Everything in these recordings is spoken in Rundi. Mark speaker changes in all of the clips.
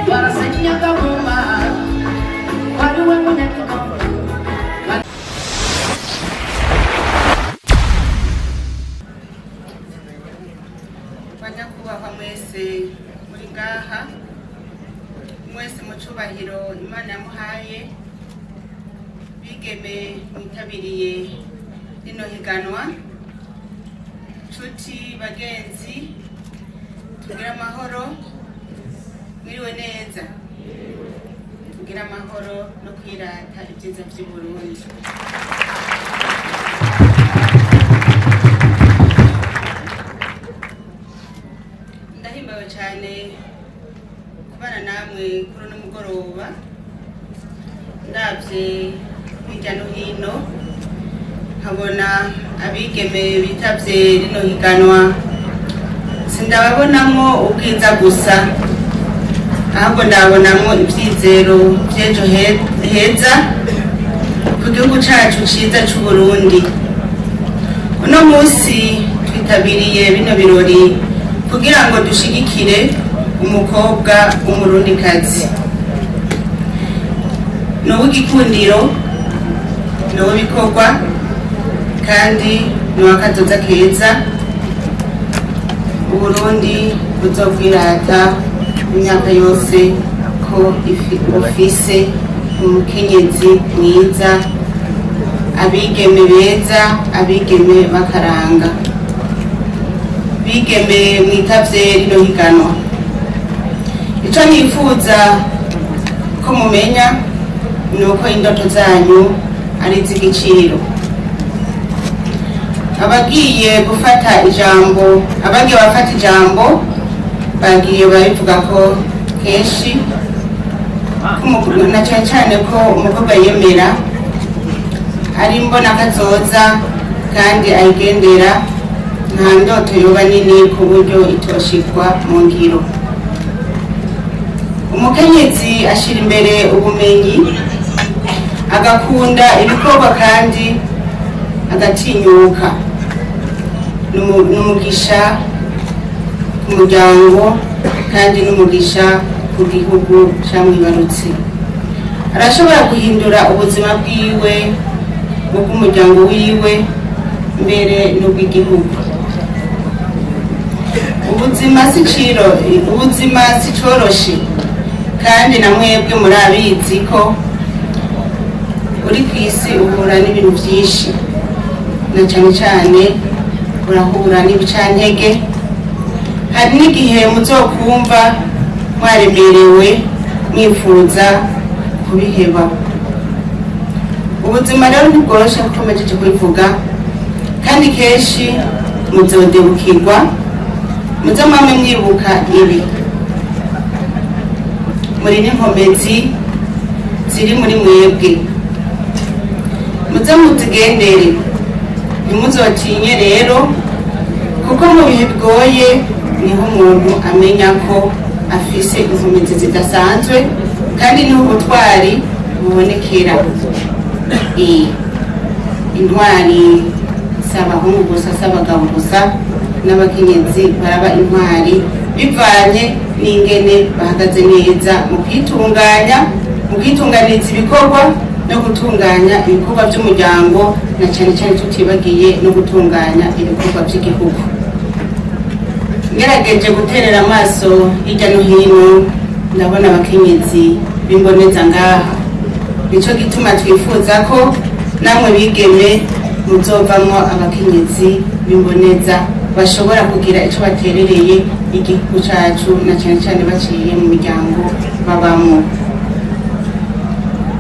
Speaker 1: Barasenyagahuma wariwe munyagikombe.
Speaker 2: Banyakubahwa mwese muri ngaha, mwese mu cubahiro Imana yamuhaye, bigeme mwitabiriye rino higanwa, nshuti bagenzi, tugire amahoro. Mwiriwe neza. Tugire amahoro no kwirata ibyiza vy'i Burundi. Ndahimbawe cyane kubana namwe kuri uno mugoroba. Ndabye hirya no hino nkabona abigeme bitavye rino higanwa, sindababonamwo ubwiza gusa, ahubwo ndabonamwo ivyizero vy'ejo heza ku gihugu cacu ciza c'Uburundi. Uno munsi twitabiriye bino birori kugira ngo dushigikire umukobwa w'Umurundikazi. Ni uw'igikundiro, ni uw'ibikorwa, kandi ni uw'akazoza keza Uburundi buzokwirata imyaka yose ko bufise umukenyezi mwiza, abigeme beza, abigeme bakaranga. Bigeme mwitavye rino higanwa, ico nifuza ko mumenya ni uko indoto zanyu ari iz'igiciro. Abagiye gufata ijambo, abagiye bafata ijambo bagiye babivuga ko kenshi ko na cane cane ko umukobwa yemera ari mbona kazoza kandi ayigendera, nta ndoto yoba nini ku buryo itoshikwa mu ngiro. Umukenyezi ashira imbere ubumenyi, agakunda ibikorwa kandi agatinyuka. N'umugisha ku muryango kandi n'umugisha ku gihugu camwibarutse. Arashobora guhindura ubuzima bwiwe, ubw'umuryango wiwe, mbere n'ubw'igihugu. Ubuzima si ciro, ubuzima si coroshe, kandi na mwebwe murabizi ko uri ku isi uhura n'ibintu byinshi, na cyane cyane urahura n'ibicantege. Hari n'igihe muzokumva mwaremerewe, mwifuza kubiheba. Ubuzima rero ntibworoshe kuko mpejeje kubivuga, kandi kenshi muzodebukirwa. Muze mwame mwibuka ibi: muri n'inkomezi ziri muri mwebwe, muze muzigendere, ntimuzotinye rero, kuko mu bihe bigoye niho umuntu amenya ko afise inkomezi zidasanzwe, kandi niho ubutwari bubonekera. Intwari si abahungu gusa, si abagabo gusa, n'abakenyezi baraba intwari bivanye n'ingene bahagaze neza mu kwitunganya, mu kwitunganiriza ibikorwa no gutunganya ibikorwa by'umuryango, na cyane cyane tutibagiye no gutunganya ibikorwa by'igihugu. Ngerageje guterera amaso hirya no hino, ndabona abakenyezi b'imboneza ngaha. Nico gituma twifuza ko namwe bigeme muzovamwo abakenyezi b'imboneza bashobora kugira ico baterereye igihugu cacu, na cyane cyane baciye mu miryango babamwo.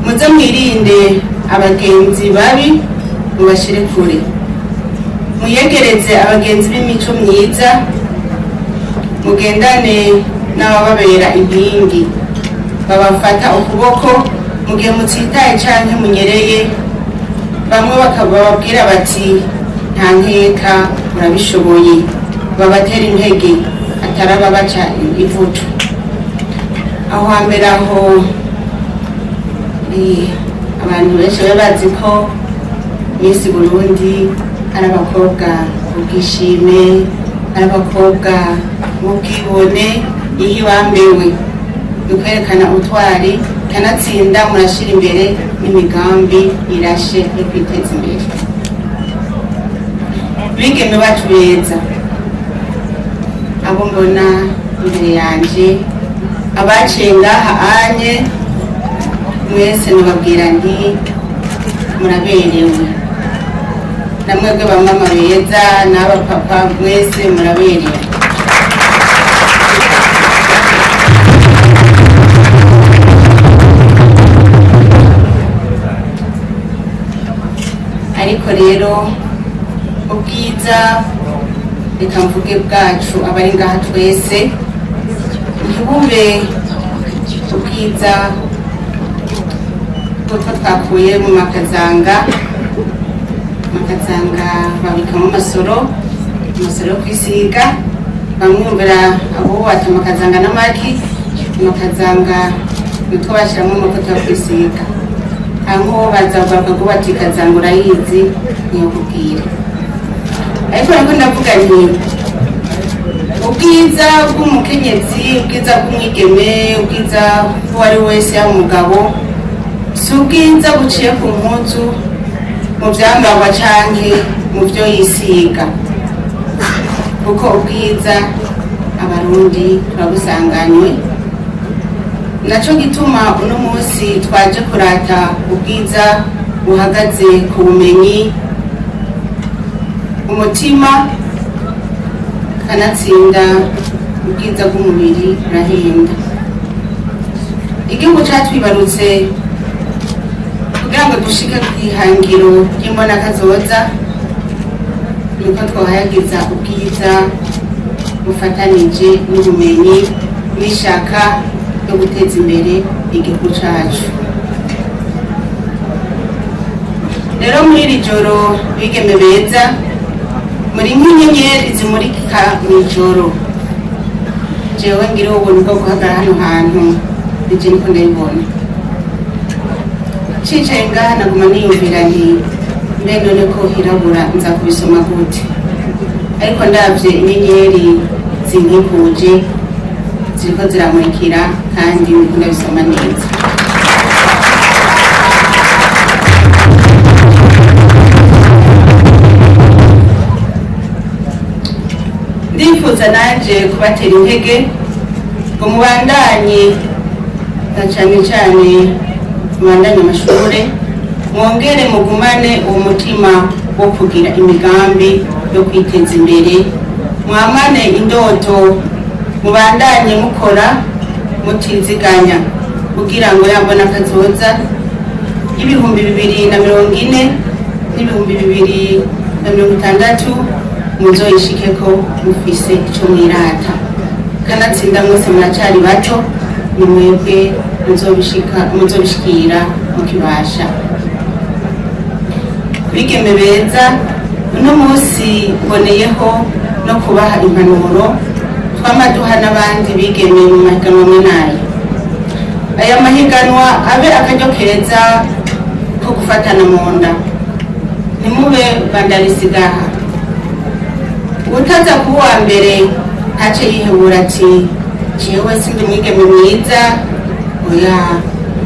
Speaker 2: Muze mwirinde abagenzi babi, mubashire kure, muyegereze abagenzi b'imico myiza, mugendane n'abababera inkingi, babafata ukuboko mu gihe mutsitaye canke munyereye, bamwe bakababwira bati: "Nta nkeka, urabishoboye." Babatera intege, atari ababaca ivutu. Aho hambere aho, abantu benshi baba bazi ko Miss Burundi ari abakobwa b'ubwishime, ari abakobwa b'ubwibone. Ihibambewe ni ukwerekana ubutwari, kanatsinda murashyira imbere n'imigambi irashe yo kwiteza imbere. Bigeme bacu beza, abo mbona imbere yanje, abaciye ngaha anye mwese, nababwira nti muraberewe. Namwebwe bamama beza n'abapapa mwese muraberewe. Ariko rero ubwiza, reka mvuge bwacu abari ngaha twese, ntibube ubwiza bw'utwo twakuye mu makazanga. Makazanga babikamo amasoro, amasoro yo kwisiga. Bamwumvira abubatse amakazanga n'amaki, amakazanga nitwo bashyiramo amavuta yo kwisiga. Aho baza bakaguba ati kazanga urayizi, niyo kubwira. Ariko nako ndavuga nti ubwiza bw'umukenyezi, ubwiza bw'umwigeme, ubwiza bw'uwo ari we wese, yaba umugabo, si ubwiza buciye ku mpuzu, mu byambarwa canke mu byo yisiga, kuko ubwiza Abarundi turabusanganywe. Naco gituma uno munsi twaje kurata ubwiza buhagaze ku bumenyi, umutima, kanatsinda ubwiza bw'umubiri burahenda. Igihugu catwibarutse, kugira ngo dushike kw'ihangiro ry'imbonakazoza, niko twohayagiza ubwiza bufatanije n'ubumenyi n'ishaka ryo guteza imbere igihugu cacu. Rero muri iri joro, bigeme beza, muri nk'inyenyeri zimurika mw'ijoro. Jewe ngira ubuntu bwo guhagarara hano hantu, nije niko ndabibona. Cicaye ngaha naguma niyumvira nti mbe none ko hirabura nza kubisoma gute? Ariko ndavye inyenyeri zinkikuje ziriko ziramurikira, kandi ndiko ndabisoma neza. Ndifuza nanje kubatera intege ngo mubandanye, na cane cane mubandanye amashure, mwongere mugumane uwo mutima wo kugira imigambi yo kwiteza imbere, mwamane indoto, mubandanye mukora mutiziganya, kugira ngo yambona kazoza y'2040 n'2060 muzoyishikeko mufise ico mwirata. Kanatsinda mwese muracari bato, ni mwebwe muzobishikira mukibasha. Bigeme beza, uno munsi mboneyeho no kubaha impanuro twama duha n'abandi bigeme mu mahiganwa amwe n'ayo. Aya mahiganwa abe akaryo keza ko gufatana mu nda, ntimube bandarisigaha. Utaza kuba uwa mbere ntace yihebura ati jewe sindi mwigeme mwiza. Oya,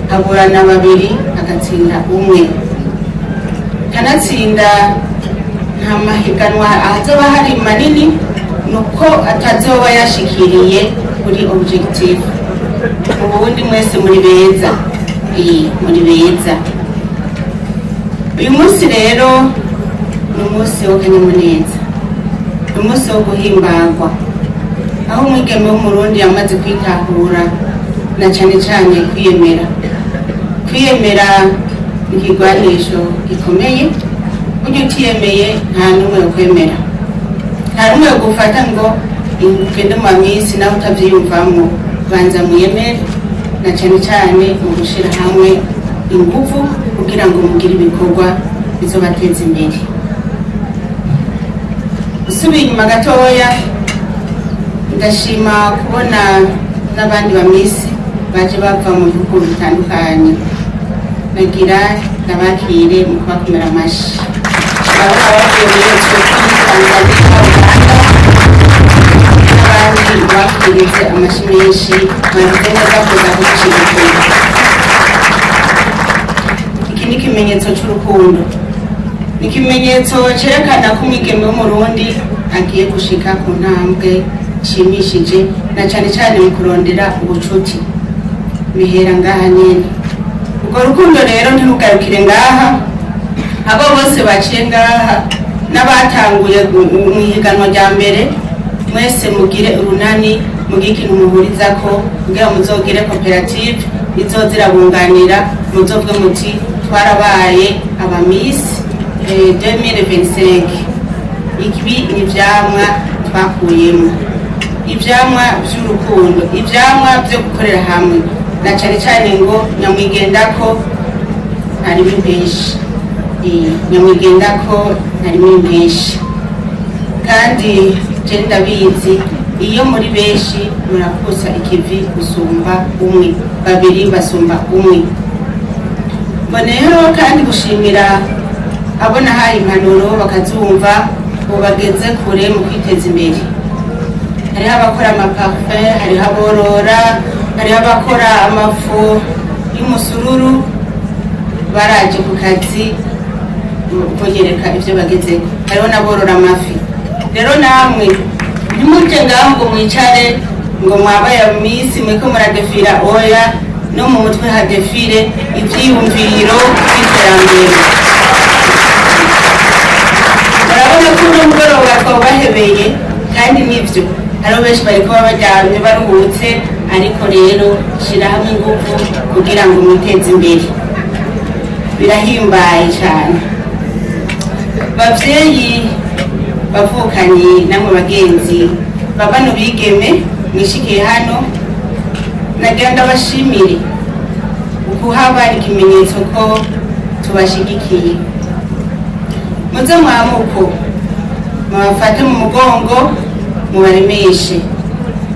Speaker 2: haburana babiri agatsinda umwe. Kanatsinda nta mahiganwa azoba hari manini nuko atazoba yashikiriye kuri objectif. Ubundi mwese muri beza. Muri beza. Uyu munsi rero ni umunsi w'akanyamuneza, ni umunsi wo guhimbagwa, aho umwigeme w'Umurundi yamaze kwitahura, na cane cane kwiyemera. Kwiyemera ni ikigwanisho gikomeye. Burya utiyemeye nta n'umwe yokwemera, nta n'umwe yogufata ngo ugende mu mamisi nawe utavyiyumvamwo. Banza mwiyemere, na cane cane mu gushira hamwe inguvu kugira ngo mugire ibikorwa bizobateza imbere. Usubiye inyuma gatoya, ndashima kubona n'abandi bamisi baje bava mu bihugu bitandukanye. Nagira ndabakire mu kubakomera amashi. Baba bavuye muri Ethiopia, Tanzania, Uganda n'abandi. mubakirize amashi menshi. Mwagize neza kuza kudushyigikira. Iki ni ikimenyetso cy'urukundo, ni ikimenyetso cyerekana ko umwigeme w'Umurundi agiye gushika ku ntambwe nshimishije, na cyane cyane mu kurondera ubucuti bihera ngaha nyene. Urwo rukundo rero ntirugarukire ngaha. Abo bose baciye ngaha n'abatanguye mu ihiganwa rya mbere, mwese mugire urunani, mugire ikintu muhurizako kugira muzogire koperative izoza irabunganira, muzovuge muti: "Twarabaye aba Miss 2025, ibi ni ivyamwa twakuyemo, ivyamwa vy'urukundo, ivyamwa vyo gukorera hamwe." Na cane cane ngo nyamwigendako ntarimo impeshi. Nyamwigendako ntarimo impeshi. Kandi je ndabizi, iyo muri benshi murakusa ikivi gusumba umwe, babiri basumba umwe. Mboneyeho kandi gushimira abo nahaye impanuro bakazumva, ubu bageze kure mu kwiteza imbere. Hariho abakora ama parfum, hariho aborora, hariho abakora amafu y'umusururu. Baraje ku kazi kunyereka ibyo bagezeko. Hariho n'aborora amafi. Rero namwe ntimuje ngaho ngo mwicare ngo mwabaye Miss, mweko muradefira. Oya, no mu mutwe hadefire ivyiyumviro by'iterambere. Murabona ko uno mugoroba twawubahebeye, kandi nivyo, hariho benshi bariko baba baryamye baruhutse, ariko rero shira hamwe ingufu kugira ngo mwiteze imbere. Birahimbaye cyane. Bavyeyi, bavukanyi, namwe bagenzi babano bigeme mwishikiye hano, nagira ndabashimire. Ukuhaba ni ikimenyetso ko tubashigikiye. Muze mwamuko mubafate mu mugongo, mubaremeshe.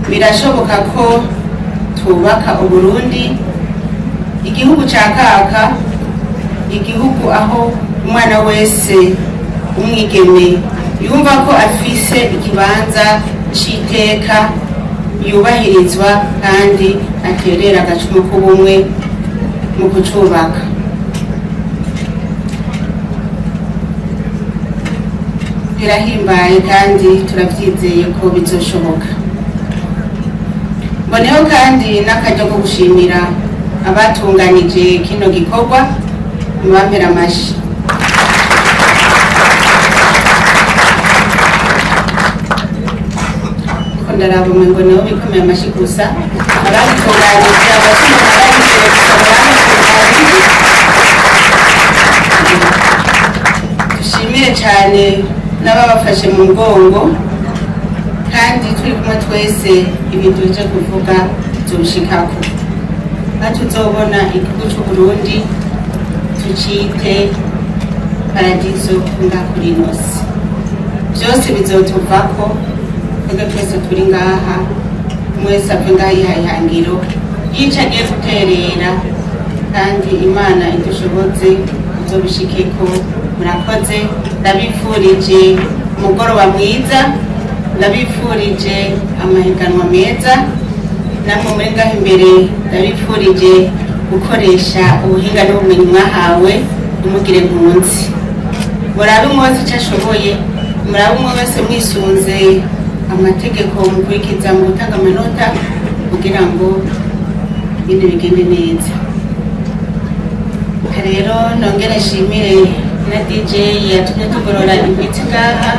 Speaker 2: Birashoboka ko twubaka Uburundi, igihugu ca kaka, igihugu aho umwana wese umwigeme yumva ko afise ikibanza c'iteka, yubahirizwa kandi aterera agacumu k'ubumwe mu kucubaka. Birahimbaye kandi turavyizeye ko bizoshoboka. Mboneho kandi n'akaryo ko gushimira abatunganije kino gikorwa. Mubampera amashi. Ko ndaraba umengo nibo bikomeye amashi gusa. Ababitunganije, amashi mubayimbere gusa mubabitunganije. Dushimire cyane n'ababafashe mu mugongo, kandi turi kumwe twese ibintu tuje kuvuga tubishikako, aho tuzobona igihugu c'Uburundi tucite paradizo ngaha kuri ino si. Byose bizotuvako twebwe twese turi ngaha. Mwese ave ngaha yihaye ihangiro yica agiye guterera, kandi Imana idushoboze uzobishikeko. Murakoze. Ndabifurije umugoroba mwiza, ndabifurije amahiganwa meza. Namwe muri ngaho imbere, ndabifurije gukoresha ubuhinga n'ubumenyi mwahawe. Ntimugire nkunzi, murabe umwe wese icyo ashoboye, murabe umwe wese mwisunze amategeko mukurikiza mu gutanga amanota, kugira ngo ibintu bigende neza. Rero nongere nshimire na DJ yatumye tugorora imitsi ngaha,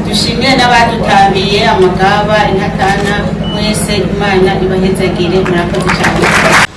Speaker 2: dushimire n'abadutambiye amagaba, intatana. Mwese Imana ibahezagire. Murakoze cyane.